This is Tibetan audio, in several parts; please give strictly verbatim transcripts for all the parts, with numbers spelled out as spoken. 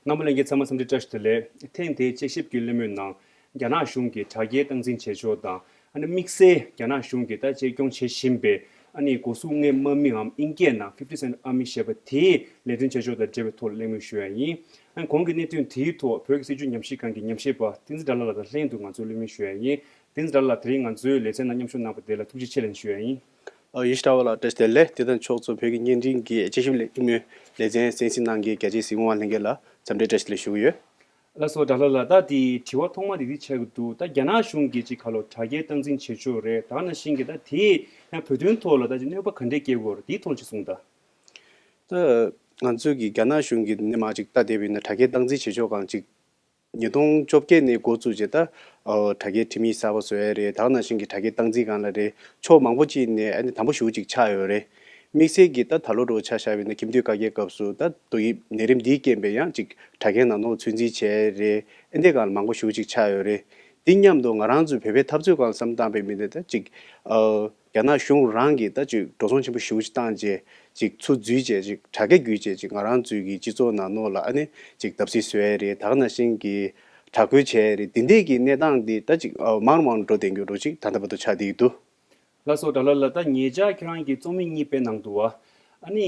རྣམ་པ་ལྷན་རྒྱས་ཚང་མ་འཚམས་འདྲི་བཀྲ་ཤིས་བདེ་ལེགས། ཐེངས་འདིའི་དཔྱད་ཞིབ་ཀྱི་གླེང་མོལ་ནང་རྒྱ་ནག་གཞུང་གིས་དྲག་རྒྱལ་སྟངས་འཛིན་བྱེད་ཕྱོགས་དང་། ཨ་ནི་དམིགས་བསལ་རྒྱ་ནག་གཞུང་གིས་ད་གཅེས་སྐྱོང་བྱེད་བཞིན་པའི་ཨ་ནི་སྒོ་ཟུང་ལྔའི་དམག་མིའམ་ཨིན་སྐད་ནང་fifty-seven Army ཞེས་པ་དེའི་ལས་དོན་བྱེད་ཕྱོགས་དང་འབྲེལ་བའི་ཐོག་གླེང་མོལ་ཞུ་ཡ་ཡིན། ཨ་ནི་གོང་གི་གནད་དོན་དེའི་ཐོག་བོད་ཀྱི་སྲིད་བྱུས་ཉམས་ཞིབ་ཁང་གི་ཉམས་ཞིབ་པ་བསྟན་འཛིན་དགྲ་ལྷ་ལགས་དང་ལྷན་དུ་ང་ཚོས་གླེང་མོལ་ཞུ་ཡ་ཡིན། བསྟན་འཛིན་དགྲ་ལྷ་ལགས་དེ་རིང་ང་ཚོའི་ལེ་ཚན་ནང་མཉམ་ཞུགས་གནང་བ་དེ་ལ་ཐུགས་རྗེ་ཆེ་ལན་ཞུ་ཡ་ཡིན། ཨ། ཡེ་ཤེས་དྲ་བ་ལགས་བཀྲ་ཤིས་བདེ་ལེགས། དེ་དང་ཕྱོགས་མཚུངས་བོད་ཀྱི་བརྙན་འཕྲིན་གྱི་དཔྱད་ཞིབ་ལས་ཀྱི་མོལ་ལེ་ཚན་གསན་གཟིགས་གནང་མཁན་རྒྱ་ཆེའི་གཟིགས་མོ་བ་ལྷན་རྒྱས་ལ་འཚམས་འདྲི་བཀྲ་ཤིས་བདེ་ལེགས་ཞུ་གི་ཡོད། ལགས་སོ། དགྲ་ལྷ་ལགས། ད་དེ་དྲི་བ་ཐོག་མ་དེ་འདི་ཆགས་ཀྱི་འདུག་ད་རྒྱ་ནག་གཞུང་གིས་ཅིག་ག་ལོ་དྲག་རྒྱལ་སྟངས་འཛིན་བྱེད་ཕྱོགས་རེད། ད་ནང་བཞིན་གྱི་ད་དེས་ཡང་བོད་དོན་ཐོག་ལ་ད་ཅིག་གནོད་པ་ག་འདྲས་སྐྱེལ་དགོས་རེད། དེའི་ཐོག་ལ་ཅིག་གསུངས་དང་། ད་ང་ཚོས་ཀྱི་རྒྱ་ནག་གཞུང་གིས་ནས་མ་ཅིག་ད་དེ་བས་ན་དྲག་རྒྱལ་སྟངས་འཛིན་བྱེད་ཕྱོགས་གང་ཅིག་ཉིས་སྟོང་བཅོ་བརྒྱད་ནས་འགོ་བཙུགས་རྗེས་ད་ཨ་དྲག་རྒྱལ་ཁྲིམས་ཡིག་གསར་པ་བཟོ་ཡ་རེད། ད་ག་ནང་བཞིན་གྱི་དྲག་རྒྱལ་སྟངས་འཛིན་སྒང་ལ་རེད། ཕྱོགས་མང་པོ་ཅིག་ནས་ཨ་ནི་དམ་པོ་ཞེ་པོ་ཅིག་ཆགས་ཡོད་རེད། དམིགས་བསལ་གྱི་ད་ད་ལོ་འདྲ་བོ་ཆ་བཞག་པ་ཡིན་ན་ཁྱིམ་སྡོད་བཀའ་རྒྱའི་སྐབས་སུ་ད་ཏོག་དབྱིབས་ནད་རིམས་འདིའི་རྐྱེན་པས་ཡང་ཅིག་དྲག་རྒྱལ་ནང་ལོགས་ཚོད་འཛིན་བྱས་རེད། ཨ་འདི་སྒང་ལ་མང་པོ་ཞེ་པོ་ཅིག་ཆགས་ཡོད་རེད། འདི་མཉམ་དུ་ང་རང་ཚོའི་བོད་པའི་འཐབ་རྩོད་སྒང་ལ་བསམ་བཏང་པའི་མི་འདི་ད་ཅིག་ཨ། རྒྱ་ནག་གཞུང་རང་གིས་ད་ཅིག་འགྲོ་སོང་ཆེན་པོ་ཞེ་པོ་ཅིག་བཏང་རྗེས་ཅིག་ཚུར་འཛུལ་རྗེས་ཅིག་དྲག་རྒྱ་བརྒྱུད་རྗེས་ཅིག་ང་རང་ཚོའི་གི་སྤྱི་ཚོགས་ནང་ལོགས་ལ་ཨ་ནི་ཅིག་བརྡབ་གསིག་བཟོ་ཡ་རེད། ད་ག་ནང་བཞིན་གྱི་དྲག་རྒོལ་བྱས་རེད། འདི་འདྲས་ཀྱི་གནས་སྟངས་འདི་ད་ཅིག་ཨ་མང་རུ་མང་རུ་འགྲོ་བསྡད་རྒྱུ་འདྲ་ཅིག་ད་ལྟ་བར་དུ་ཆགས་བསྡད་ཀྱི་འདུག་ལགས་སོ། དགྲ་ལྷ་ལགས། ད་ཉེ་ཆར་ཁྱེད་རང་གིས་རྩོམ་ཡིག་གཉིས་སྤེལ་གནང་འདུག་བ། ཨ་ནི་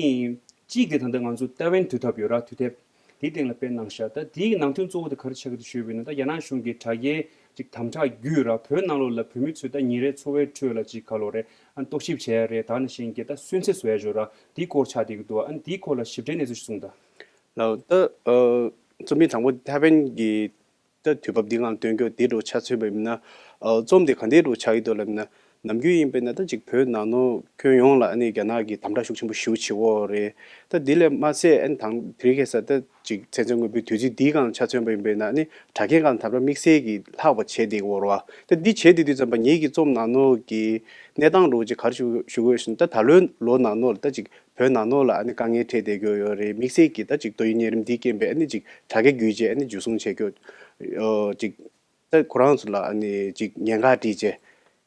གཅིག་དེ་ད་ལྟ་ང་ཚོ་ཏའེ་ཝན་དུས་ཐབས་ཡོད་ར། དུས་དེབ་དེའི་སྟེང་ལ་སྤེལ་གནང་ཤག་ད་དེའི་ནང་དོན་གཙོ་བོ་དེ་ག་རེ་ཆགས་ཀྱི་འདུག་ཞུས་པ་ཡིན་ན། ད་རྒྱ་ནག་གཞུང་གིས་དྲག་རྒྱལ་ཅིག་དམ་དྲག་བརྒྱུད་ར་བོད་ནང་ལོགས་ལ་བོད་མི་ཚོས་ད་ཉིན་རེའི་འཚོ་བའི་ཁྲོད་ལ་ཅིག་ག་ལོ་རེད། ཨ་རྟོག་ཞིབ་བྱས་རེད། ད་ནང་བཞིན་གྱི་ད་གསོན་ཚེ་བཟོ་ཡ་ཅིག་ཡོད་ར། དེའི་སྐོར་ཆགས་བསྡད་ཀྱི་འདུག་ཨ་ནི་དེའི་སྐོར་ལ་ཞིབ་ཕྲའི་གནས་ཚུལ་ཞིག་གསུངས་དང་། ལགས། ད་ཨ་རྩོམ་ཡིག་དང་པོ་ཏའེ་ཝན་གྱི་ད་དུས་བབ་འདི་སྒང་སྟོན་རྒྱུ་དེ་འདྲ་ཆ་མཚོན་པ་ཡིན་ན། ཨ་རྩོམ་དེ་ག་འདྲའི་འདྲ་ཆགས་ཀྱི་འདུག་ལབ་ན། ནམ་རྒྱུན་ཡིན་པས་ན་ད་ཅིག་བོད་ནང་ལོགས་ཁྱོན་ཡོངས་ལ་ཨ་ནི་རྒྱ་ནག་གིས་དམ་དྲག་ཤུགས་ཆེན་པོ་ཞེ་པོ་བྱེད་ཀྱི་ཡོད་རེད། ད་དེ་ལས་མ་ཚད་ཨ་ནི་དང་དེ་རིང་ཁ་སང་ད་ཅིག་ཚན་ཚན་དངོས་པོའི་དུས་ཚིགས་འདིའི་སྒང་ཆ་མཚོན་པ་ཡིན་པས་ན་ཨ་ནི་དྲག་རྒྱལ་སྒང་དམ་དྲག་དམིགས་བསལ་གྱིས་ལྷག་པ་བྱས་བསྡད་ཀྱི་ཡོད་རེད་བ། ད་འདི་བྱས་བསྡད་དུས་ཙམ་པ་ངེད་ཀྱི་རྩོམ་ནང་ལོགས་ཀྱི་གནས་སྟངས་འདྲ་ཅིག་ག་རེ་ཞུ་ཞུ་དགོས་ཞེ་ན། ད་ད་ལོའི་ལོ་ནང་ལོགས་ལ་ད་ཅིག་བོད་ནང་ལོགས་ལ་ཨ་ནི་དཀའ་ངལ་འཕྲད་བསྡད་ཀྱི་ཡོད་རེད། དམིགས་བསལ་གྱིས་ད་ཅིག་ཏོག་དབྱིབས་ནད་རིམས་འདིའི་རྐྱེན་པས་ཨ་ནི་ཅིག་དྲག་རྒྱ་བརྒྱུད་བྱས་ཨ་ནི་འཇུ་བཟུང་བྱས་ཀྱི་ཡོད། ཨོ་ཅིག་ད་ཁོ་རང་ཚོ་ལ་ཨ་ནི་ཅིག་ཉེན་ཁ་སྤྲད་བྱས།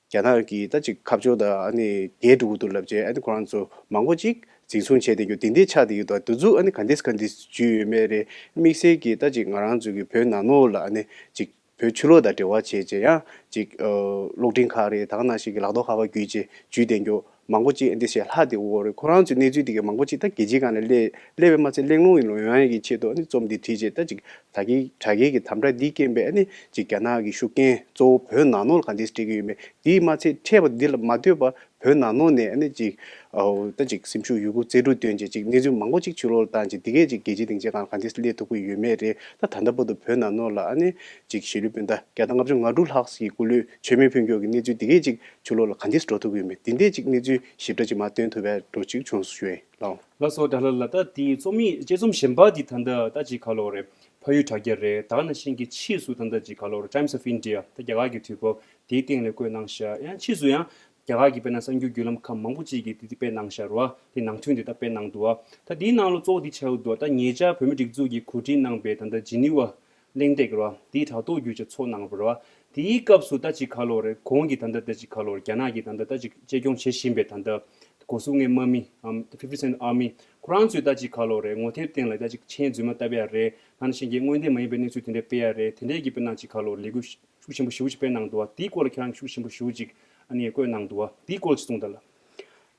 རྒྱ་ནག་གིས་ད་ཅིག་ཁ་ཕྱོགས་དང་ཨ་ནི་རྒྱས་འགྲོ་གི་འདུག་ལབ་བྱས་ཨ་ནི་ཁོ་རང་ཚོ་མང་པོ་ཅིག་འཛིན་བཟུང་བྱས་བསྡད་ཀྱི་ཡོད། དེ་འདྲས་ཆགས་བསྡད་ཀྱི་འདུག་དེ་ཚོ་ཨ་ནི་ག་འདྲས་ག་འདྲས་བརྒྱུད་ཡོད་མེད་རེད། དམིགས་བསལ་གྱིས་ད་ཅིག་ང་རང་ཚོ་གི་བོད་ནང་ལོགས་ལ་ཨ་ནི་ཅིག་བོད་ཕྱི་ལོགས་དང་འབྲེལ་བ་བྱས་བྱས་ཡང་ཅིག་ཨ་གློག་འཕྲིན་ཁག་རེད། ད་ག་ནང་བཞིན་གྱི་ལག་ཐོགས་ཁ་པར་བརྒྱུད་བྱས་འཇུས་བསྡད་རྒྱུ་མང་པོ་ཅིག་ཨ་འདི་བྱས་ལྷག་བསྡད་ཡོད་རེད། ཁོ་རང་ཚོའི་གནས་ཚུལ་དེ་ག་མང་པོ་ཅིག་ད་རྒྱལ་སྤྱིའི་སྒང་ལ་སླེབས་སླེབས་པས་མ་ཚད་གླེང་སློང་ཡང་ཡོང་ཡ་གི་ཆེད་དུ་ཨ་ནི་རྩོམ་འདི་བྲིས་བྱས། ད་ཅིག་དྲག་གི་དྲག་གི་གི་དམ་དྲག་འདིའི་རྐྱེན་པས་ཨ་ནི་ཅིག་རྒྱ་ནག་གི་ཤུགས་རྐྱེན་གཙོ་བོ་བོད་ནང་ལོགས་ལ་ག་འདྲས་སྤྲད་ཀྱི་ཡོད་མེད། དེས་མ་ཚད་འཕྲད་པ་འདི་ལ་མ་ལྟོས་པར་བོད་ནང་ལོགས་ནས་ཨ་ནི་ཅིག་ཨོ་ད་ཅིག་སེམས་ཤུགས་ཡོད་རྒུ་རྩལ་སྤྲུགས་བཏོན་བྱས་ཅིག་གནས་ཚུལ་མང་པོ་ཅིག་ཕྱི་ལོགས་ལ་བཏང་བྱས་འདི་གས་ཅིག་རྒྱལ་སྤྱིའི་སྡིངས་ཆའི་སྒང་ག་འདྲས་སླེབས་ཐུབ་ཀྱི་ཡོད་མེད་རེད། ད་ད་ལྟ་བར་དུ་བོད་ནང་ལོགས་ལ་ཨ་ནི་ཅིག་གཞིས་ལུས་སྤུན་ཟླ་བརྒྱ་དང་ལྔ་བཅུ་ང་དྲུག་ལྷག་ཅིག་སྐུ་ལུས་མཆོད་མེ་ཕུལ་རྒྱུ་གི་གནས་ཚུལ་འདི་གས་ཅིག་ཕྱི་ལོགས་ལ་ག་འདྲས་འགྲོ་ཐུབ་ཀྱི་ཡོད་མེད། འདི་འདྲས་ཅིག་གནས་ཚུལ་ཞིབ་ཕྲ་ཅིག་མར་སྟོན་ཐུབ་པའི་འགྲོ་ཅིག་བྱུང་སོང་ཞུ་ཡིན་ལགས། ལགས་སོ། དགྲ་ལྷ་ལགས། ད་དེའི་རྩོམ་ཡིག་དཔྱད་རྩོམ་གཞན་པ་འདི་ད་ལྟ་ད་ཅིག་ག་ལོ་རེད། ཕ་ཡུལ་དྲ་རྒྱ་རེད། ད་ག་ནང་བཞིན་གྱི་ཕྱིས་སུ་ད་ལྟ་ཅིག་ག་ལོ་རེད། Times of India ད་རྒྱ་གར་གྱི་དུས་བབ་དེའི་སྟེང་ལ་བཀོད་གནང་ཤག་ཡང་ཕྱིས་སུ་ཡང་རྒྱ་གར་གྱི་དཔེར་ན་གསར་འགྱུར་བརྒྱུད་ལམ་ཁག་མང་པོ་ཅིག་གིས་དེ་དེ་སྤེལ་གནང་ཤག་རེད་བ། དེ་ནང་དོན་དེ་ད་སྤེལ་གནང་འདུག་བ། ད་དེའི་ནང་ལ་གཙོ་བོ་དེ་ཆགས་ཀྱི་འདུག་ད་ཉེ་ཆར་བོད་མི་སྒྲིག་འཛུགས་ཀྱིས་གོ་སྒྲིག་གནང་པའི་ད་ལྟ་ཇི་ནི་ཝ་གླེང་སྟེགས་རེད་བ། དེའི་དྲ་ཐོག་བརྒྱུད་བྱས་ཚོགས་གནང་བ་རེད་བ། དེའི་སྐབས་སུ་ད་ཅིག་ག་ལོ་རེད། གོང་གི་ད་ལྟ་ད་ཅིག་ག་ལོ་རེད། རྒྱ་ནག་གིས་ད་ལྟ་ད་ཅིག་གཅེས་སྐྱོང་བྱེད་བཞིན་པའི་ད་ལྟ་སྒོ་ཟོག་ལྔའི་དམག་མི་ཨམ་fifty-seven Army ཁོ་རང་ཚོས་ད་ཅིག་ག་ལོ་རེད། ངོ་དེབ་སྟེང་ལ་ད་ཅིག་མཆན་རྫུན་མ་བཏབ་ཡ་རེད། ད་ནང་བཞིན་གྱི་དངོས་བདེན་མ་ཡིན་པའི་གནས་ཚུལ་དེ་འདྲ་སྤེལ་ཡ་རེད། དེ་འདྲའི་གི་དཔེར་ན་ཅིག་ག་ལོ་རེད། ལས་འགུལ་ཤུགས་ཆེན་པོ་ཞེ་པོ་ཅིག་སྤེལ་གནང་འདུག་བ། དེའི་སྐོར་ལ་ཁྱེད་རང་གིས་ཤུགས་ཆེན་པོ་ཞེ་པོ་ཅིག་ཨ་ནི་བཀོད་གནང་འདུག་བ། དེའི་སྐོར་ལ་ཅིག་གསུངས་དང་ལགས།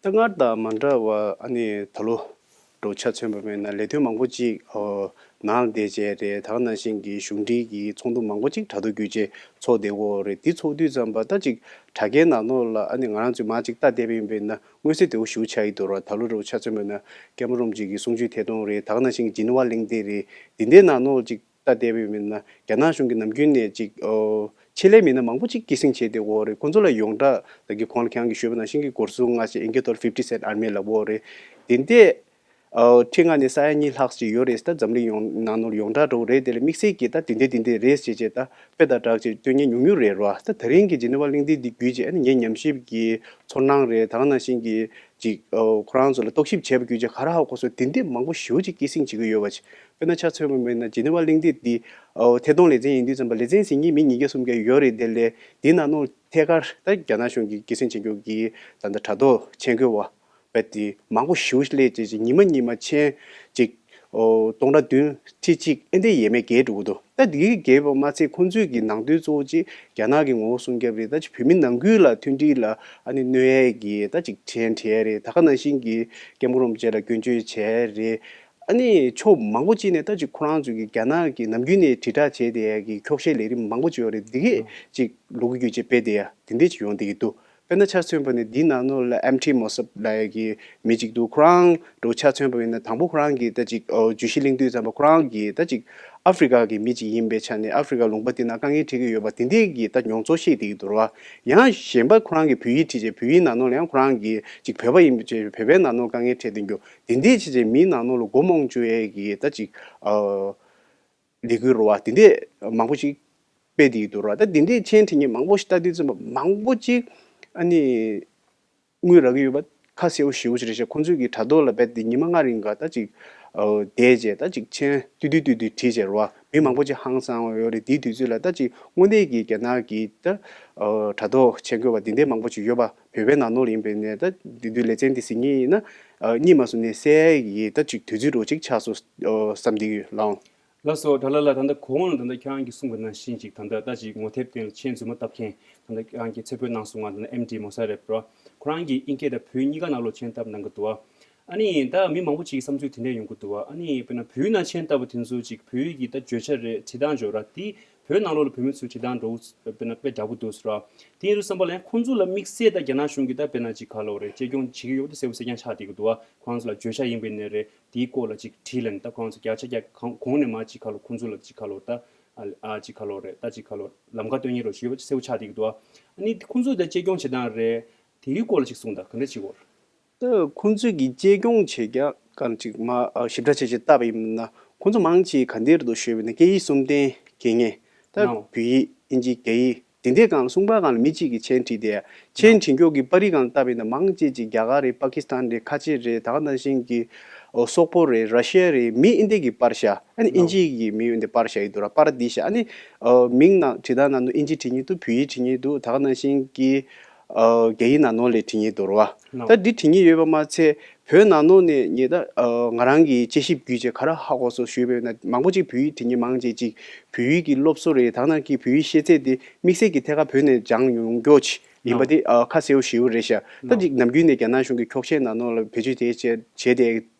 ད་སྔར་དང་མ་འདྲ་བ་ཨ་ནི་ད་ལོ་འདྲ་ཆ་མཚོན་པ་མེད་ན་ལས་དོན་མང་པོ་ཅིག་ཨོ་ནང་ལ་བསྡད་བྱས་རེད། ད་ག་ནང་བཞིན་གྱི་གཞུང་འབྲེལ་གྱི་ཚོགས་འདུ་མང་པོ་ཅིག་དྲ་ཐོག་བརྒྱུད་བྱས་ཚོགས་བསྡད་ཡོད་རེད། དེ་ཚོགས་དུས་ཙམ་པ་ད་ཅིག་དྲ་རྒྱའི་ནང་ལོགས་ལ་ཨ་ནི་ང་རང་ཚོས་མར་ཅིག་ལྟ་བསྡད་པ་ཡིན་པས་ན་མངོན་གསལ་དོད་པོ་ཞེ་པོ་ཆགས་ཀྱི་འདུག་ར། ད་ལོ་འདྲ་ཆ་མཚོན་པ་ན་ཀེ་མ་རོམ་ཅིག་གི་གསུང་ཆོས་ཐད་གཏོང་རེད། ད་ག་ནང་བཞིན་གྱི་ཇི་ནི་ཝ་གླེང་སྟེགས་རེད། དེ་འདྲའི་ནང་ལོགས་ཅིག་ལྟ་བསྡད་པ་ཡིན་པས་ན་རྒྱ་ནག་གཞུང་གིས་ནམ་རྒྱུན་ནས་ཅིག་ཨོ་ཆེད་ལས་མི་སྣ་མང་པོ་ཅིག་སྐྱེད་སྲིང་བྱས་བསྡད་ཡོད་རེད། ཁོང་ཚོ་ལ་ཡོངས་གྲགས་ད་གིན་གོང་ལ་ཁྱེད་རང་གིས་ཞུས་པ་ནང་བཞིན་གྱི་སྒོ་ཟོག་ལྔ་ཞེས་ཨིན་སྐད་ཐོག་fifty-seven Army ལབ་ཡོད་རེད། དེ་འདྲས་ཨོ་ཁྲི་ལྔ་ནས་ས་ཡ་གཉིས་ལྷག་ཅིག་ཡོད་རེད། ད་འཛམ་གླིང་ཡོངས་ནང་ལོགས་ཡོངས་གྲགས་འདྲ་བོ་རེད། དེ་ལ་དམིགས་བསལ་གྱིས་ད་དེ་འདྲས་དེ་འདྲས་རེད་ཟེར་བྱས་ད་དཔེ་དང་སྦྲགས་ཅིག་སྟོན་མཁན་ཉུང་ཉུང་རེད་ར། ད་དེ་རིང་གི་ཇི་ནི་ཝ་གླེང་སྟེགས་འདི་བརྒྱུད་བྱས་ཨ་ནི་ངའི་ཉམས་ཞིབ་ཀྱི་ཚོར་སྣང་རེད། ད་ག་ནང་བཞིན་གྱི་ཅིག་ཨོ་ཁོ་རང་ཚོ་ལ་རྟོག་ཞིབ་བྱས་པ་བརྒྱུད་བྱས་ག་རེ་ཧ་གོ་སོང་། དེ་འདྲས་མང་པོ་ཞེ་པོ་ཅིག་སྐྱེད་སྲིང་བྱེད་ཀྱི་ཡོད་པ་ཅིག་དཔེར་ན་ཆ་མཚོན་པ་མེད་ན་ཇི་ནི་ཝ་གླེང་སྟེགས་འདི་ཨོ་ཐད་གཏོང་ལེ་ཚན་ཡིན་དུས་ཙམ་པ་ལེ་ཚན་ཟིན་མཁན་མི་ཉིས་བརྒྱ་སུམ་བརྒྱ་ཡོད་རེད། དེ་ལས་དེའི་ནང་ལོགས་ཐད་ཀར་ད་རྒྱ་ནག་གཞུང་གིས་སྐྱེད་སྲིང་བྱེད་རྒྱུ་གི་ད་ལྟ་དྲ་ཐོག་མཆན་འགོད་པ་བས་དེ་མང་པོ་ཞེ་པོ་ཅིག་སླེབས་བྱས་ཅིག་ཉི་མ་ཉི་མ་མཆན་ཅིག་ ཨོ་སྟོང་ཕྲག་བདུན་ཁྲི་གཅིག་ཨེ་འདྲ་ཡས་མས་བརྒལ་འགྲོ་གི་འདུག་ད་འདི་གི་བརྒལ་བ་མ་ཚད་ཁོང་ཚོས་ཀྱི་ནང་དོན་གཙོ་བོ་གཅིག་རྒྱ་ནག་གི་ངོ་བོ་སྲུང་སྐྱོབ་རེད། ད་ཅིག་བོད་མི་ནང་ཁུལ་ལ་མཐུན་སྒྲིལ་ལ་ཨ་ནི་གནོད་ཡས་ཀྱི་ད་ཅིག་མཆན་བྲིས་རེད། ད་ག་ནང་བཞིན་གྱི་སྐྱབས་མགོན་རིན་པོ་ཆེ་ལ་སྐྱོན་བརྗོད་བྱས་རེད། ཨ་ནི་ཕྱོགས་མང་པོ་ཅིག་ནས་ད་ཅིག་ཁོ་རང་ཚོས་ཀྱི་རྒྱ་ནག་གི་ནམ་རྒྱུན་ནས་དྲིལ་བསྒྲགས་བྱས་བསྡད་ཡས་ཀྱི་འཁྱོག་བཤད་ལས་རིམ་མང་པོ་ཅིག་ཡོད་རེད། འདི་གས་ཅིག་ལོ་རྒྱུས་བརྒྱུད་བྱས་སྤེལ་བསྡད་ཡ་དེ་འདྲས་ཅིག་ཡོང་བསྡད་ཀྱི་འདུག་དཔེར་ན་ཆ་མཚོན་པ་ནི་འདིའི་ནང་ལོགས་ལ་ཨེམ་ཊི་མོ་སབ་ལབ་ཡ་གི་མི་གཅིག་འདུག་ཁོ་རང་འདྲ་བོ་ཆ་མཚོན་པ་ཡིན་ན་དང་པོ་ཁོ་རང་གིས་ད་ཅིག་ཨོ་བརྗོད་གཞི་གླེང་དུས་ཙམ་པ་ཁོ་རང་གིས་ད་ཅིག་ཨ་ཧྥི་རི་ཀ་གི་མི་གཅིག་ཡིན་པའི་ཆ་ནས་ཨ་ཧྥི་རི་ཀ་ལུང་པ་དེ་ན་དཀའ་ངལ་འཕྲད་ཀྱི་ཡོད་པ་དེ་འདྲས་ཀྱི་ད་མྱོང་ཚོར་བཤད་བསྡད་ཀྱི་འདུག་ར་བ། ཡང་གཞན་པ་ཁོ་རང་གིས་བོད་ཡིག་བྲིས་རྗེས་བོད་ཡིག་ནང་ལོགས་ལ་ཡང་ཁོ་རང་གིས་ཅིག་བོད་པ་ཡིན་པའི་ཆ་བོད་པའི་ནང་ལོགས་དཀའ་ངལ་འཕྲད་བསྡད་རྒྱུ་དེ་འདྲས་བྱས་རྗེས་མིའི་ནང་ལོགས་ལ་མགོ་རྨོངས་བཅུག་ཡས་ཀྱི་ད་ཅིག་ཨོ་ལས་འགུལ་ར་བ་དེ་འདྲས་མང་པོ་ཞིག་སྤེལ་བསྡད་ཀྱི་འདུག་ར། ད་དེ་འདྲའི་མཆན་བྲིས་མཁན་མང་པོ་ཞིག་ལྟ་དུས་ཙམ་པ་མང་པོ་ཅིག་ཨ་ནི་དངུལ་རག་གི་ཡོད་པ་ཁ་གསལ་པོ་ཞེ་པོ་ཅིག་རེད་ཤག་ཁོང་ཚོས་ཀྱི་དྲ་ཐོག་ལ་རྦད་དེ་ཉི་མ་ལྔ་རིང་ག་ད་ཅིག་བསྡད་རྗེས་ད་ཅིག་མཆན་བཏུས་བཏུས་བཏུས་བཏུས་བྲིས་རྗེས་ར་བ། མི་མང་པོ་ཅིག་ཧང་སངས་པ་ཡོད་རེད། དེའི་དུས་ཚོད་ལ་ད་ཅིག་དངོས་གནས་ཀྱི་རྒྱ་ནག་གི་ད་དྲ་ཐོག་མཆན་འགོད་པ་དེ་འདྲའི་མང་པོ་ཅིག་ཡོད་པ་བོད་པའི་ནང་ལོགས་ཡིན་པའི་ནས་ད་དེ་དུས་ལེ་ཚན་དེ་གཟིགས་མཁན་ཡིན་ན་གཉིད་མ་སོང་ནས་གསལ་ཡས་ཀྱི་ད་ཅིག་དུས་ཚོད་འདྲ་བོ་ཅིག་ཆགས་སོང་བསམ་བསྡད་ཀྱི་ཡོད་ལགས། ལགས་སོ། དྲ་ལམ་ལ་ད་ལྟ་གོང་ལ་ད་ལྟ་ཁྱེད་རང་གིས་གསུངས་པ་ནང་བཞིན་ཅིག་ད་ལྟ་ད་ཅིག་ངོ་དེབ་སྟེང་ལ་མཆན་རྫུན་མ་བཏབ་མཁན་ད་ལྟ་ཁྱེད་རང་གིས་ཚེ་འཕོས་གནང་སོང་ང་། ད་ལྟ་ཨེམ་ཌི་མོ་ས་རེད་པ། ཁོ་རང་གིས་དབྱིན་སྐད་དང་བོད་གཉིས་ཀ་ནང་ལོགས་མཆན་བཏབ་གནང་གི་འདུག་བ། ཨ་ནི་ད་མི་མང་པོ་ཅིག་གི་བསམ་ཚུལ་དེ་འདྲས་ཡོང་གི་འདུག་བ། ཨ་ནི་དཔེར་ན་བོད་ཡིག་ནང་མཆན་བཏབ་པ་དེ་ཚོ་ཅིག་བོད་ཡིག་གི་ད་བརྗོད་བྱ་རེད། བྲིས་སྟངས་བརྗོད་ར་དེ་བོད་ནང་ལོགས་ལ་བོད་མི་ཚོས་བྲིས་སྟངས་འདྲ་བོ་དཔེར་ན་དཔེ་འདྲ་པོ་འདུག་ཟེར་བ། དེ་ཡིན་དུས་ཙམ་པ་ལ་ཡང་ཁོང་ཚོ་ལ་དམིགས་བསལ་ད་རྒྱ་ནག་གཞུང་གིས་ད་དཔེར་ན་ཅིག་ག་ལབ་དགོས་རེད། གཅེས་སྐྱོང་བྱེད་ཀྱི་ཡོད་པ་དེ་གསལ་པོ་གསལ་རྐྱང་ཆགས་བསྡད་ཀྱི་འདུག་བ། ཁོང་ཚོ་ལ་བརྗོད་བྱ་ཡིན་པའི་ནས་རེད། དེའི་སྐོར་ལ་ཅིག་བྲིས་ལབ་ནས་ད་ཁོང་ཚོ་བརྒྱ་ཆ་བརྒྱ་གང་གོང་ནས་མར་ཅིག་ག་ལབ་ཁོང་ཚོ་ལ་ཅིག་ག་ལབ་ད་ཨ་ཨ་ཅིག་ག་ལབ་རེད། ད་ཅིག་ག་ལབ་ལམ་ཁ་སྟོན་མཁན་རོ་ཞིག་ཡོད་པ་གསལ་པོ་ཆགས་བསྡད་ཀྱི་འདུག་བ། ཨ་ནི་ཁོང་ཚོས་ད་གཅེས་སྐྱོང་བྱེད་སྟངས་རེད། དེའི་སྐོར་ལ་ཅིག་གསུངས་དང་ག་འདྲ་བྱེད་དགོས་རེད། ད་ཁོང་ཚོས་ཀྱི་གཅེས་སྐྱོང་བྱེད་རྒྱ་གང་ཅིག་མ་ཨ་ཞིབ་ཕྲ་བྱས་བྱས་བལྟས་པ་ཡིན་ན་ཁོང་ཚོ་མང་ཆེ་ག་འདྲ་འདུག་ཞུས་པ་ཡིན་ན་སྐད་ཡིག་གསུམ་ལྡན་དགེ་རྒན་ད་ནའོ། བོད་ཡིག་དབྱིན་ཇི་རྒྱ་ཡིག་དེ་འདྲའི་སྒང་ལ་གསུམ་པ་སྒང་ལ་མི་གཅིག་གིས་མཆན་བྲིས་ཏེ་མཆན་བྲིས་མགྱོགས་ཀྱི་པར་རིས་སྒང་ལ་བལྟས་པ་ཡིན་ན་མང་ཆེ་ཅིག་རྒྱ་གར་རེད། པ་ཀི་སི་ཐན་རེད། ཁ་ཆེ་རེད། ད་ག་ནང་བཞིན་གྱི་ཨོ་སོག་པོ་རེད། ར་ཤི་ཡ་རེད། མི་ཨིན་དེ་གི་པར་ཤ་ཨ་ནི་ཨིན་ཇི་གི་མི་ཨིན་དེ་པར་ཤ་ཡི་འདུག་ར། པར་འདི་ཤ་ཨ་ནི་ཨོ་མིང་ནང་བྲིས་སྟངས་ནང་དུ་ཨིན་ཇི་བྲིས་མཁན་འདུག་བོད་ཡིག་བྲིས་མཁན་འདུག་ད་ག་ནང་བཞིན་གྱི་ཨོ་རྒྱ་ཡིག་ནང་ནོ་ལས་བྲིས་མཁན་འདུག་ར། ད་འདི་བྲིས་མཁན་ཡོད་པ་མ་ཚད་བོད་ནང་ནོ་ནས་ངས་ད་ཨོ་ང་རང་གི་དཔྱད་ཞིབ་བརྒྱུད་བྱས་ག་རེ་ཧ་གོ་སོང་ཞུས་པ་ཡིན་ན་མང་པོ་ཅིག་བོད་ཡིག་བྲིས་མཁན་མང་ཆེ་ཅིག་བོད་ཡིག་གི་སློབ་གསོ་རེད། ད་ག་ནང་གི་བོད་ཡིག་ཤེས་ཚད་དེ་དམིགས་བསལ་གྱི་ཐད་ཀར་བོད་ནས་སྦྱངས་ཡོང་མགྱོགས་ཅིག་ཡིན་པ་དེ་ཨ་ཁ་གསལ་པོ་ཞེ་པོ་རེད་ཤག་ད་ཅིག་ནམ་རྒྱུན་ནས་རྒྱ་ནག་གཞུང་གི་འཁྱོག་བཤད་ནང་ནོ་ལ་བེད་སྤྱོད་དེ་བྱས་བྱས་ཏེ་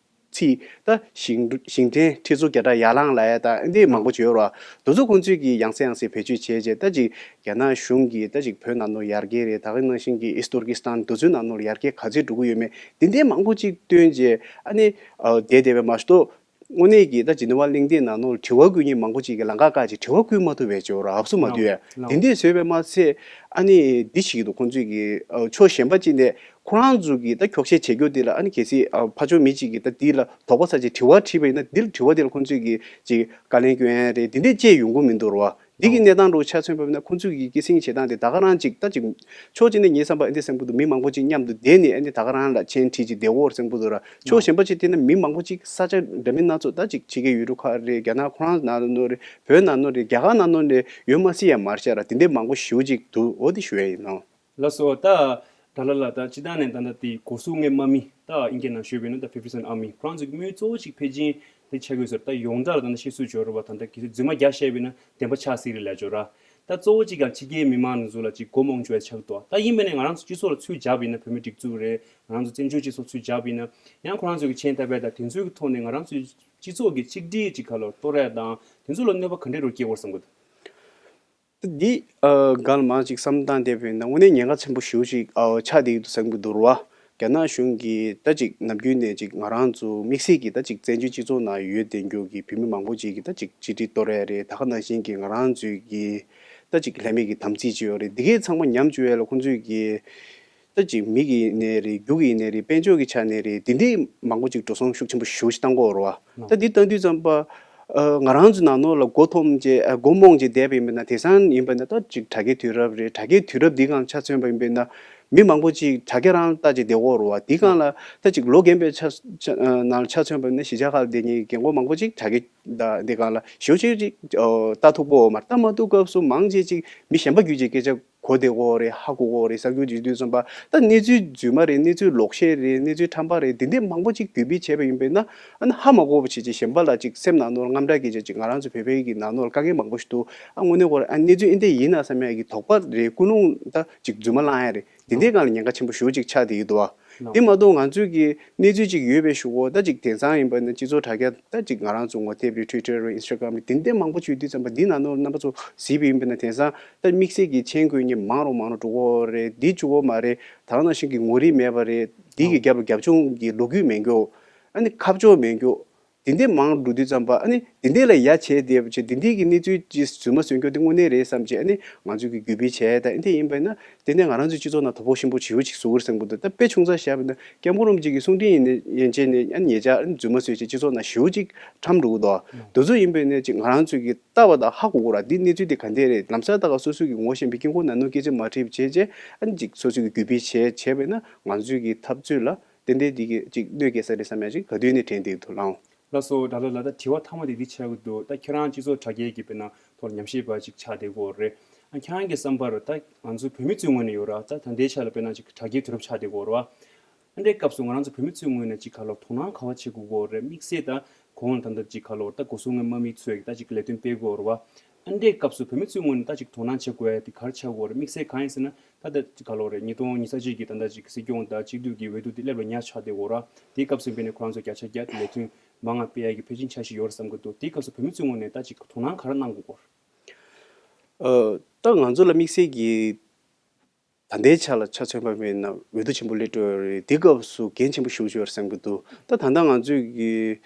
ཚིག་ད་ཞིང་ཞིང་བྲན་ཁྲི་ཚོ་བརྒྱ་ཕྲག་ཡར་ལངས་ལབ་ཡ་ད་འདི་མང་པོ་བྱོས་རོགས། དེ་ཚོ་ཁོང་ཚོས་ཀྱི་ཡང་སེ་ཡང་སེ་བེད་སྤྱོད་བྱས་རྗེས་ད་ཅིག་རྒྱ་ནག་གཞུང་གིས་ད་ཅིག་བོད་ནང་ནོ་ཡར་རྒྱས་རེད། ད་ག་ནང་བཞིན་གྱི་ཨི་སྟོར་ཀི་སི་ཐན་དེ་ཚོའི་ནང་ནོ་ལ་ཡར་རྒྱས་ག་ཚོད་འགྲོ་གི་ཡོད་མེད་དེ་འདྲའི་མང་པོ་ཅིག་བཏོན་རྗེས་ཨ་ནི་ཨ་བསྡད་བསྡད་པ་མ་གཏོགས། དངོས་གནས་ཀྱི་ད་ཇི་ནི་ཝ་གླེང་སྟེགས་ནང་ནོར་དྲི་བ་བཀོད་མཁན་མང་པོ་ཅིག་གིས་ལམ་ཁ་བཀག་ཅིག་དྲི་བ་བཀོད་མ་ཐུབ་པའི་ཇོ་ར་ཨབ་སུ་མ་ལའོ། དུས་ཡ། ལའོ། དེ་འདྲས་བཟོས་པས་མ་ཚད་ཨ་ནི་འདི་ཞིག་འདུག་ཁོང་ཚོས་ཀྱི་ཨ་ཕྱོགས་གཞན་པ་ཅིག་ནས་ཁོ་རང་ཚོ་གིས་ད་འཁྱོག་བཤད་བྱེད་རྒྱུ་འདི་ལ་ཨ་ནི་གལ་སྲིད་ཨ་ཕར་ཕྱོགས་མི་གཅིག་གིས་ད་འདི་ལ་དོགས་པ་ཟ་ཅིག་དྲི་བ་དྲིས་པ་ཡིན་ན་འདི་ལ་དྲི་བ་འདི་ལ་ཁོང་ཚོས་ཀྱི་ཅིག་བཀའ་ལན་སྐྱོན་ཡ་རེད། འདི་འདྲས་བཅས་ཡོང་གི་མི་འདུག་ར་བ། འདི་གི་ལའོ། གནས་སྟངས་རུ་ཆ་མཚོན་པ་ཡིན་ན་ཁོང་ཚོས་ཀྱི་སྐྱེད་སྲིང་བྱེད་སྟངས་དེ་ད་ག་རང་ཅིག་ད་ཅིག་ཕྱོགས་གཅིག་ནས་ངའི་བསམ་པ་ཨེ་འདི་བསམ་གྱི་འདུག་མི་མང་པོ་ཅིག་མཉམ་དུ་བསྡད་ནས་ཨེ་འདི་ད་ག་རང་ལ་མཆན་བྲིས་ཅིག་བསྡད་འོར་བསམ་གྱི་འདུག་ར། ཕྱོགས་གཞན་པ་ཅིག་བལྟས་ན་མི་མང་པོ་ཅིག་ས་ཆ་འདྲ་མིན་སྣ་ཚོགས་ད་ཅིག་ཕྱི་རྒྱལ་ཡུལ་གྲུ་ཁག་རེད། རྒྱ་ནག་ཁོ་རང་ནང་ལ་ནོ་རེད། བོད་ནང་ནོ་རེད། རྒྱ་གར་ནང་ནོ་རེད། ཡོད་མ་སྲིད་ཡ་མར་ཤ་ར་དེ་འདྲའི་མང་པོ་ཞེ་པོ་ཅིག་འདུག་འོ་དེ་ཞུ་ཡ་ཡིན་ནོ། ལགས་སོ། ད་ད་ལ་ལ་ད་སྤྱི་བཏང་ནས་ད་ལྟ་དེ་སྒོ་ཟོག་ངན་དམག་མི་ད་ཨིན་སྐད་ནང་ཞུས་པ་ཡིན་ན་ད་ཕི་ཕི་སན་ཨར་མི་ཁོ་རང་ཚོ་གི་དམིགས་ཡུལ་གཙོ་བོ་ཅིག་ཕལ་ཆེར་དེ་ཆགས་ཀྱི་ཡོད་ཟེར། ད་ཡོངས་གྲགས་ལ་ད་ནི་བཤད་སྲོལ་བྱོས་ར་བ། ད་ལྟ་གལ་སྲིད་རྫུན་མ་རྒྱག་བཤད་པ་ཡིན་ན་བདེན་པ་ཆགས་སྲིད་རེད་ལབ་བྱོས་ར། ད་གཙོ་བོ་ཅིག་ཀྱང་ཕྱི་རྒྱལ་མི་མང་ཚོ་ལ་ཅིག་སྒོ་རྨོངས་བྱོས་ཆགས་འདུག་ད་ཡིན་པ་ནས་ང་རང་ཚོ་སྤྱི་ཚོགས་ལ་ཚུར་བྱས་པ་ཡིན་ན་བོད་མི་སྒྲིག་འཛུགས་རེད། ང་རང་ཚོ་བཙན་བྱོལ་སྤྱི་ཚོགས་ཚུར་བྱས་པ་ཡིན་ན་ཡང་ཁོ་རང་ཚོ་གི་མཆན་བཏབ་པ་དང་དེ་ཚོའི་ཐོག་ནས་ང་རང་ཚོའི་སྤྱི་ཚོགས་ཀྱི་གཅིག་སྒྲིལ་ཅིག་ག་ལ་གཏོར་ཡ་དང་དེ་ཚོ་ལ་གནོད་པ་ག་འདྲས་རུ་སྐྱེལ་དགོས་བསམ་གི་འདུག་འདི་ཨ་སྒང་ལ་མང་ཅིག་བསམ་བློ་བཏང་བསྡད་པ་ཡིན་ན་དངོས་གནས་ཉེན་ཁ་ཆེན་པོ་ཞེ་པོ་ཅིག་ཨ་ཆགས་བསྡད་ཀྱི་འདུག་བསམ་གྱི་འདུག་ར་བ། རྒྱ་ནག་གཞུང་གིས་ད་ཅིག་ནམ་རྒྱུན་ནས་ཅིག་ང་རང་ཚོ་དམིགས་བསལ་གྱིས་ད་ཅིག་བཙན་བྱོལ་སྤྱི་ཚོགས་ནང་ཡོད་བསྡད་རྒྱུ་གི་བོད་མི་མང་པོ་ཅིག་གིས་ད་ཅིག་གཅིག་སྒྲིལ་གཏོར་ཡ་རེད། ད་ག་ནང་བཞིན་གྱི་ང་རང་ཚོའི་གི་ད་ཅིག་ལྷད་མེད་ཀྱི་དམ་ཚིག་ཅིག་ཡོད་རེད། འདི་གའི་ཚང་མ་ཉམས་བཅུག་ཡ་ལ་ཁོང་ཚོས་གི་ད་ཅིག་མི་གི་ཡིན་ནའི་རེད། རྒྱུ་གི་ཡིན་ནའི་རེད། དཔལ་འབྱོར་གྱི་ཆ་ནས་རེད། འདི་འདྲའི་མང་པོ་ཅིག་འགྲོ་སོང་ཤུགས་ཆེན་པོ་ཞེ་པོ་ཅིག་བཏང་གི་ཡོད་རེད་བ། ད་འདི་བཏང་དུས་ཙམ་པ་ཨ་ང་རང་ཚོ་ནང་ལོགས་ལ་མགོ་འཐོམས་བྱས་ཨ་མགོ་རྨོངས་བྱས་བསྡད་པ་ཡིན་པ་ན་དེང་སང་ཡིན་པ་ན་ད་ཅིག་དྲ་རྒྱའི་དུས་རབས་རེད། དྲ་རྒྱའི་དུས་རབས་འདི་སྒང་ཆ་མཚོན་པ་ཡིན་པ་ན་མི་མང་པོ་ཅིག་དྲ་རྒྱ་རང་ལ་ལྟ་བྱས་བསྡད་ཡོད་རེད་བ། འདི་སྒང་ལ་ད་ཅིག་ལོ་རྒན་པའི་ཆ་ཆ་ནང་ལ་ཆ་མཚོན་པ་ཡིན་ན་གཞིས་ཆགས་ཁག་ལ་བསྡད་མཁན་གྱི་རྒན་རྒོན་མང་པོ་ཅིག་དྲ་རྒྱའི་ད་འདི་སྒང་ལ་ཞེ་པོ་ཅིག་ཅིག་ཨ་ལྟ་ཐུབ་ཀྱི་ཡོད་མ་རེད། ལྟ་མ་ཐུབ་སྐབས་སུ་མང་ཆེ་ཅིག་མི་གཞན་པ་བརྒྱུད་བྱས་སྐད་ཆ་ གོ་བདེ་གོ་རེད། ཧ་གོ་གོ་རེད། གསར་འགྱུར་བརྗོད་དུས་ཙམ་པ་ད་གནས་ཚུལ་རྫུན་མ་རེད། གནས་ཚུལ་ལོག་བཤད་རེད། གནས་ཚུལ་ཁྲམ་པ་རེད། དེ་འདྲས་མང་པོ་ཅིག་བརྒྱུད་སྤེལ་བྱས་པ་ཡིན་པས་ན་ཨ་ནི་ཧ་མ་གོ་བ་བྱས་བྱས་གཞན་པ་ལ་ཅིག་སེམས་ནང་ནོར་དངངས་སྐྲག་སྐྱེ་བྱས་ཅིག་ང་རང་ཚོ་བོད་པའི་གི་ནང་ནོར་དཀའ་ངལ་མང་པོ་ཞིག་འདུག་ཨ་དངོས་གནས་ཁོ་རང་ཨ་གནས་ཚུལ་ཨེ་འདྲས་ཡིན་ན་བསམ་ཡ་གི་དོགས་པ་རེད། ཀུན་སློང་ད་ཅིག་རྫུན་མ་བསླངས་ཡ་རེད། དེ་འདྲའི་སྒང་ལ་ཉེན་ཁ་ཆེན་པོ་ཞེ་པོ་ཅིག་ཆགས་བསྡད་ཡོད་འདུག་བ། དེ་མ་གཏོགས་ང་ཚོས་ཀྱི་གནས་ཚུལ་ཅིག་ཡོད་པའི་གཞུག་གུ་ད་ཅིག་དེང་སང་ཡིན་པ་ན་སྤྱི་ཚོགས་དྲ་རྒྱ་ད་ཅིག་ང་རང་ཚོ་ངོ་དེབ་རེད། ཊུའི་ཊར་རེད། ཨིན་སི་ཊ་གྷི་རམ་རེད། དེ་འདྲའི་མང་པོ་བྱུང་དུས་ཙམ་པ་འདི་ནང་ནོར་རྣམ་པ་ཚོ་གཟིགས་པ་ཡིན་པ་ན་དེང་སང་ད་དམིགས་བསལ་གྱི་མཆན་འགོད་མཁན་མང་རུ་མང་རུ་འགྲོ་གི་ཡོད་རེད། འདི་བྱུང་གི་མ་རེད། ད་ག་ནང་བཞིན་གྱི་ངོ་རིས་མེད་པ་རེད། འདི་གི་རྒྱབ་ལ་རྒྱབ་ལྗོངས་ཀྱི་ལོ་རྒྱུས་མེད་མཁན། ཨ་ནི་ཁ་ཕྱོགས་མེད་མཁན། དེ་འདྲའི་མང་འགྲོ་དུས་ཙམ་པ་ཨ་ནི་དེ་འདྲའི་ལ་ཡ་བྱས་བསྡད་པ་བྱས་དེ་འདྲའི་གི་གནས་ཚུལ་ཅིག་རྫུན་མ་བཟོ་མཁན་དེ་དངོས་གནས་རེད་བསམ་བྱས་ཨ་ནི་ང་ཚོས་ཀྱི་བརྒྱུད་སྤེལ་བྱས། ད་ཨ་འདྲ་ཡིན་པ་ན་དེ་ནས་ང་རང་ཚོའི་སྤྱི་ཚོགས་ནང་དོ་ཕོག་ཆེན་པོ་ཅིག་ཡོང་གི་འདུག་བསམ་གྱི་འདུག་ད་དཔེ་ཆུང་ཙག་བཞག་པ་ན་སྐྱབས་མགོན་རིན་པོ་ཆེ་གི་གསུང་འཕྲིན་ཡིན་ནའི་ཡན་ཆད་ནས་ཨ་ནི་ཉེ་ཆར་ཨ་ནི་རྫུན་མ་བཟོས་བྱས་སྤྱི་ཚོགས་ནང་ཞེ་པོ་ཅིག་ཁྲམ་འགྲོ་གི་འདུག་དེ་ཚོ་ཡིན་པ་ན་ཅིག་ང་རང་ཚོས་ཀྱི་ལྟ་བ་དང་ཧ་གོ་གོ་ར། འདི་གནས་ཚུལ་དེ་ག་འདྲས་རེད། ལམ་སང་ད་ག་སོ་སོ་གི་ངོ་ཤེས་པའི་དཀྱིལ་འཁོར་ནང་ནོར་སྐད་ཆ་མ་དྲིས་པ་བྱས་བྱས་ཨ་ནི་ཅིག་སོ་སོ་གི་བརྒྱུད་སྤེལ་བྱས་བྱས་པ་ན་ང་ཚོས་ཀྱི་འཐབ་རྩོད་ལ། ཏན་ཏན་འདི་གི་ཅིག་གནོད་སྐྱེལ་ས་རེད་བསམ་ཡ་ཅིག་ག་དུས་ནས་དྲན་བསྡད་འདུག་ལགས། ལགས་སོ། དགྲ་ལྷ་ལགས། ད་དྲི་བ་མཐའ་མ་དེ་འདི་ཆགས་ཀྱི་འདུག་ད་ཁྱེད་རང་སྤྱི་ཚོགས་དྲ་རྒྱའི་གི་དཔེར་ན་ཐོག་ཉམས་ཞིབ་པ་ཅིག་ཆགས་བསྡད་ཀྱི་ཡོད་རེད། ཨ་ཁྱེད་རང་གི་བསམ་པར་ད་ང་ཚོ་བོད་མི་ཚོའི་ངོས་ནས་ཡོད་ར། ད་ད་ལྟའི་ཆ་ལ་དཔེར་ན་ཅིག་དྲ་རྒྱའི་དུས་རབས་ཆགས་བསྡད་ཀྱི་ཡོད་རེད་བ། ཨ་འདྲའི་སྐབས་སུ་ང་རང་ཚོ་བོད་མི་ཚོའི་ངོས་ནས་ཅིག་ག་ལོར་དོ་སྣང་ག་བ་བྱེད་དགོས་ཀྱི་ཡོད་རེད། དམིགས་བསལ་ད་གོང་ད་ལྟ་ཅིག་ག་ལོར་ད་སྒོ་སྲུང་དམག་མི་ཚོས་ད་ཅིག་ལས་དོན་སྤེལ་ཀྱི་ཡོད་རེད་བ། ཨ་འདྲའི་སྐབས་སུ་བོད་མི་ཚོའི་ངོས་ནས་ད་ཅིག་དོ་སྣང་བྱེད་དགོས་ཡ་དེ་ག་རེ་ཆགས་ཀྱི་ཡོད་རེད། དམིགས་བསལ་གང་ཡིན་ཟེར་ན། ད་ལྟ་ག་ལོ་རེད། ཉིས་སྟོང་ཉི་ཤུ་རྩ་གཅིག་གི་ད་ལྟ་ཅིག་སྲིད་སྐྱོང་དང་སྤྱི་འཐུས་ཀྱི་འོས་བསྡུ་དེ་སླེབས་ལ་ཉག་ཆགས་བསྡད་ཡོད་ར། དེའི་སྐབས་སུ་འབད་ནས་ཁོ་རང་ཚོ་བརྒྱ་ཆ་བརྒྱ་དེ་ལས་དོན་མང་ང་སྤེལ་ཡ་གི་ཕལ་ཆེར་འཆར་གཞི་ཡོད་རེད་བསམ་གྱི་འདུག་དེའི་སྐབས་སུ་བོད་མི་ཚོའི་ངོས་ནས་ད་ཅིག་དོ་སྣང་ག་རེ་གནང་དགོས་སྐོར། ཨ། ད་ང་ཚོ་ལ་དམིགས་བསལ་གྱི་ད་ལྟའི་ཆ་ལ་ཆ་མཚོན་པ་ཡིན་ན་འོས་བསྡུ་ཆེན་པོ་སླེབས་འགྲོ་ཡ་རེད། དེའི་སྐབས་སུ་འགན་ཆེན་པོ་ཞེ་པོ་ཅིག་ཡོད་རེད་བསམ་གྱི་འདུག་ད་ད་ལྟ་ང་ཚོས་ཀྱི་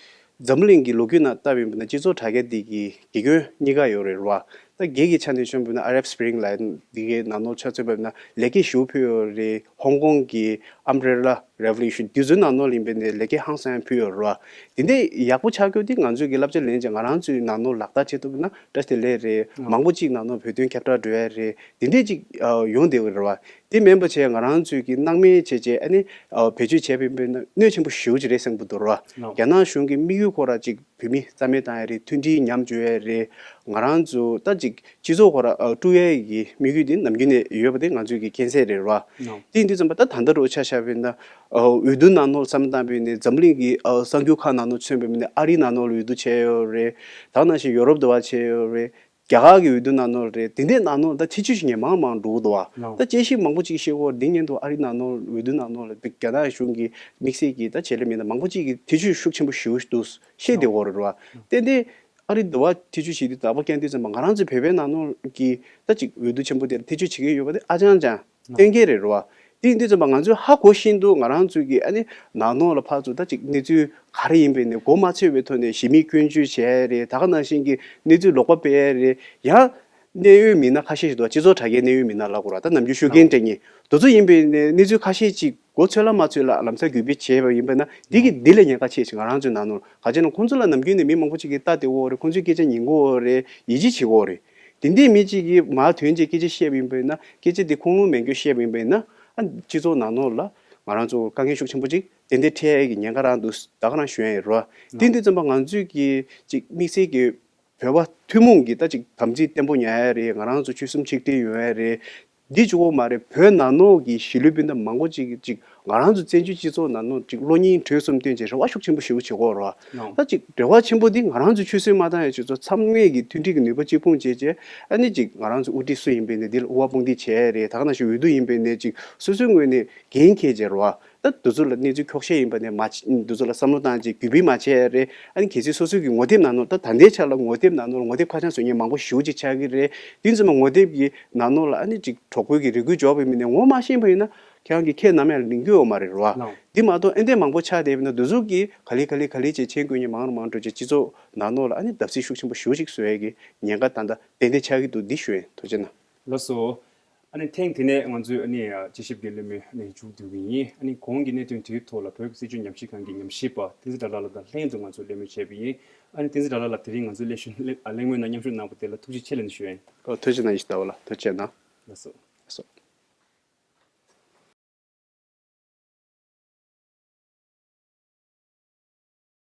འཛམ་བུ་གླིང་གི་ལོ་རྒྱུས་ནང་ལྟ་བ་ཡིན་པ་ན་སྤྱི་ཚོགས་དྲ་རྒྱ་འདི་གི་དགེ་སྐྱོན་གཉིས་ཀ་ཡོད་རེད་བ། ད་སྒེར་གྱི་ཆ་ནས་བྱུང་བ་ཡིན་ན་Arab Spring་ལབ་འདི་གའི་ནང་ནོར་ཆ་མཚོན་པ་ཡིན་ན་ལེགས་སྐྱེས་ཞེ་པོ་ཕུལ་ཡོད་རེད། ཧོང་ཀོང་གི་Umbrella Revolution་དེ་ཚོའི་ནང་ནོར་ཡིན་པ་ཡིན་ན་ལེགས་སྐྱེས་ཧང་སང་ཕུལ་ཡོད་རེད་བ། དེ་འདྲའི་ཡག་པོ་ཆགས་རྒྱུ་དེ་ང་ཚོས་ཀྱི་བསླབ་བྱ་ལེན་བྱས་ང་རང་ཚོའི་ནང་ནོར་ལག་བསྟར་བྱེད་ཐུབ་ན་བཀྲ་ཤིས་བདེ་ལེགས་རེད། ཨ། མང་པོ་ཅིག་ནང་ནོར་བོད་དོན་ཁྱབ་བསྒྲགས་འགྲོ་ཡ་རེད། དེ་འདྲས་ཅིག་ཨ་ཡོང་བསྡད་ཡོད་རེད་བ། དེ་མིན་པ་བྱས་ང་རང་ཚོས་ཀྱི་སྣང་མེད་བྱས་བྱས་ཨ་ནི་ཨ་བེད་སྤྱོད་བྱས་པ་ཡིན་པ་ཡིན་ན་གནོད་ཆེན་པོ་ཞེ་པོ་ཅིག་རེད་བསམ་གྱི་འདུག་ར། ལགས། རྒྱ་ནག་གཞུང་གི་དམིགས་ཡུལ་ཁོ་ར་ཅིག་བོད་མི་རྩ་མེད་བཏང་ཡ་རེད། མཐུན་སྒྲིལ་ཉམས་འགྲོ་ཡ་རེད། ང་རང་ཚོ་ད་ཅིག་སྤྱི་ཚོགས་ཁོ་ར་ཨ་དཀྲུག་ཡ་གི་དམིགས་ཡུལ་དེ་ནམ་རྒྱུན་ནས་ཡོད་པ་དེ་ང་ཚོས་ཀྱི་མཁྱེན་གསལ་རེད་ར། ལགས། དེ་ཡིན་དུས་ཙམ་པ་ད་ད་ལྟ་རུ་ཆ་བཞག་པ་ཡིན་ན་ཨ་འོས་བསྡུ་ནང་ནོར་བསམ་བློ་བཏང་པ་ཡིན་ན་འཛམ་གླིང་གི་ཨ་གསར་འགྱུར་ཁག་ནང་ནོར་མཚོན་པ་ཡིན་ན་ཨ་རིའི་ནང་ནོར་ལ་འོས་བསྡུ་བྱས་ཡོད་རེད། ད་ནང་བཞིན་ཡོ་རོབ་དུ་བ་བྱས་ཡོད་རེད། རྒྱ་གར་གྱི་འོས་བསྡུ་ནང་ནོར་རེད། དེ་འདྲའི་ནང་ནོར་ད་ཐེ་བྱུས་ཤིག་ངས་མང་མང་འགྲོ་གི་འདུག་བ། ལགས། ད་དཔྱད་ཞིབ་མང་པོ་ཅིག་བཤད་ཀྱི་ཡོད་རེད། འདི་སྔོན་དུ་ཨ་རིའི་ནང་ནོར་འོས་བསྡུ་ནང་ནོར་ལ་རྒྱ་ནག་གཞུང་གིས་དམིགས་བསལ་གྱིས་ད་བྱེད་ལས་མི་སྣ་མང་པོ་ཅིག་གིས་ཐེ་བྱུས་ཤུགས་ཆེན་པོ་ཞེ་པོ་འདུག་བཤད་བསྡད་ཡོད་རེད་བ། ལགས། ཏན་ཏན་ཨ་རི་དུ་བ་ཐེ་བྱུས་བྱེད་དུས་དག་པ་བསྐྱངས་དུས་ཙམ་པ་ང་རང་ཚོའི་བོད་པའི་ནང་ནོར་གྱི་ད་ཅིག་འོས་བསྡུ་ཆེན་པོ་དེར་ཐེ་བྱུས་བྱེད་ཀྱི་ཡོད་པ་དེ་ཨ་ཅང་ཅང་། གཏན་འཁེལ་རེད་རོ། དེ་ཡིན་དུས་ཙམ་པ་ང་ཚོས་ཧ་གོ་བཞིན་དུ་ང་རང་ཚོའི་གི་ཨ་ནི་ནང་ནོར་ལ་ཕར་ཚུར་ད་ཅིག་གནས་ཚུལ་ག་རེ་ཡིན་པའི་ནས་མགོ་མ་ཚོས་པའི་ཐོག་ནས་གཞི་མེད་སྐྱོན་བརྗོད་བྱས་རེད། ད་ག་ནང་བཞིན་གྱི་གནས་ཚུལ་ལོག་པ་སྤེལ་རེད། ཡང་གནད་ཡོད་མི་སྣ་ཁ་ཤས་ཤིག་འདུག་སྤྱི་ཚོགས་དྲ་རྒྱའི་གནད་ཡོད་མི་སྣ་ལབ་དགོས་ར། ད་ནམ་རྒྱུན་ཤོད་མཁན་སྤྲད་མཁན་དེ་ཚོ་ཡིན་པའི་ནས་གནས་ཚུལ་ཁ་ཤས་ཅིག་མགོ་ཚོས་ལ་མ་ཚོས་ལ་ལམ་སང་གུས་པས་བྱས་པ་ཡིན་པས་ན་འདི་གི་འདི་ལས་ཉེན་ཁ་ཆེ་ཞིང་ང་རང་ཚོའི་ནང་ནོར་ག་ཅི་ན་ཁོང་ཚོ་ལ་ནམ་རྒྱུན་ནས་མི་མང་པོ་ཅིག་གིས་ལྟ་བདེ་བོ་རེད། ཁོང་ཚོའི་སྐད་ཆ་ཉན་གོ་རེད། ཡིད་ཆེས་བྱེད་གོ་རེད། དེ་འདྲའི་མི་གཅིག་གིས་མར་དོན་གཅིག་སྐད་ཆ་བཤད་པ་ཡིན་པས་ན་སྐད་ཆ་དེ་ཁུངས་ལུང་མེད་རྒྱུ་བཤད་པ་ཡིན་པས་ན་ཨ་སྤྱི་ཚོགས་ནང་ནོར་ལ་ང་རང་ཚོ་དཀའ་ངལ་ཤུགས་ཆེན་པོ་ཅིག་ཏན་ཏན་འཕྲད་ཡས་ཀྱི་ཉེན་ཁ་རང་འདུག་ད་ག་རང་ཞུ་ཡས་ཡིན་རོ། དེ་འདྲ་ཙམ་པ་ང་ཚོས་ཀྱི་ཅིག་དམིགས་བསལ་གྱི་བོད་པ་ཐུན་མོང་གི་ད་ཅིག་དམ་ཚིག་བརྟན་པོ་ཉར་ཡས་རེད། ང་རང་ཚོ་ཆོལ་གསུམ་ཆིག་སྒྲིལ་ཡོང་ཡས་རེད། འདི་གཅིག་པོ་མ་རེད། བོད་ནང་ནོར་གྱི་གཞིས་ལུས་སྤུན་ཟླ་མང་པོ་ཅིག་ཅིག་ང་རང་ཚོ་བཙན་བྱོལ་སྤྱི་ཚོགས་ནང་ནོར་ཅིག་བློ་སྙིང་བྲོས་གསུམ་བཏོན་བྱས་རེ་བ་ཤུགས་ཆེན་པོ་ཞེ་པོ་བྱེད་ཀྱི་ཡོད་རེད་བ། ད་ཅིག་རེ་བ་ཆེན་པོ་འདི་ང་རང་ཚོ་ཆུད་ཟོས་མ་བཏང་ཡ་ཆེད་དུ་ཚང་མས་ཀྱི་མཐུན་སྒྲིལ་གྱི་ནུས་པ་གཅིག་སྤུངས་བྱས་བྱས་ཨ་ནི་ཅིག་ང་རང་ཚོ་དབུ་ཁྲིད་སུ་ཡིན་པའི་ནི་འདི་ལ་དབུ་བ་དཔུང་སྡེ་བྱས་རེད། ད་ག་ནང་བཞིན་འོས་བསྡུ་ཡིན་པའི་ནི་ཅིག་སོ་སོའི་ངོས་ནས་འགན་འཁྱེར་བྱས་རེད་བ། ད་དེ་ཚོ་ལ་གནས་ཚུལ་འཁྱོག་བཤད་ཡིན་པ་ནས་མ་བྱེད། དེ་ཚོ་ལ་བསམ་བློ་བཏང་བྱས་གུས་པས་མ་བྱས་རེད། ཨ་ནི་གལ་སྲིད་སོ་སོའི་གི་ངོ་དེབ་ནང་ནོར་ད་ད་ལྟའི་ཆ་ལ་ངོ་དེབ་ནང་ནོར་ངོ་དེབ་ཁ་བྱང་བཟོ་མཁན་མང་པོ་ཞེ་པོ་ཅིག་ཆགས་ཀྱི་རེད། དེ་ཚོ་མ་ངོ་དེབ་ཀྱི་ནང་ནོར་ལ་ཨ་ནི་ཅིག་གྲོགས་པོའི་གི་རེ་སྐུལ་འཇོག་པའི་མི་ནས་ངོ་མ་ཤེས་པ་ཡིན་ན་ཁྱེད་རང་གི་ཁས་ནམ་ཡང་ལེན་རྒྱུ་ཡོད་མ་རེད་རོ། ལགས། དེ་མ་གཏོགས་ཨེ་འདྲས་མང་པོ་ཆགས་བསྡད་པ་ཡིན་ན་དེ་ཚོ་གི་ག་ལེ་ག་ལེ་ག་ལེ་བྱས་མཆན་འགོད་མཁན་མང་རུ་མང་རུ་འགྲོ་བྱས་སྤྱི་ཚོགས་ནང་ནོར་ལ་ཨ་ནི་བརྡབ་གསིག་ཤུགས་ཆེན་པོ་ཞེ་པོ་ཅིག་བཟོ་ཡས་ཀྱི་ཉེན་ཁ་ད་ལྟ་ཏན་ཏན་ཆགས་ཀྱི་འདུག་འདི་ཞུ་ཡིན། ཐུགས་རྗེ་གནང་། ལགས་སོ། ཨ་ནི་ཐེངས་དེ་ནས་ང་ཚོས་ཨ་ནི་དཔྱད་ཞིབ་ཀྱི་གླེང་མོལ་ཨ་ནི་མཇུག་བསྡུ་གི་ཡིན། ཨ་ནི་གོང་གི་གནད་དོན་དེའི་ཐོག་ལ་བོད་ཀྱི་སྲིད་བྱུས་ཉམས་ཞིབ་ཁང་གི་ཉམས་ཞིབ་པ་བསྟན་འཛིན་དགྲ་ལྷ་ལགས་དང་ལྷན་དུ་ང་ཚོས་གླེང་མོལ་བྱས་པ་ཡིན། ཨ་ནི་བསྟན་འཛིན་དགྲ་ལྷ་ལགས་དེ་རིང་ང་ཚོའི་གླེང་གཞི་གླེང་མོལ་ནང་མཉམ་ཞུགས་གནང་བ་དེ་ལ་ཐུགས་རྗེ་ཆེ་ལབ་ནས་ཞུ་ཡ་ཡིན། ཨོ་ཐུགས་རྗེ་གནང་ཡིན་ཞུ་ད་བ་ལ་ཐུགས་རྗེ་གནང་། ལགས་སོ།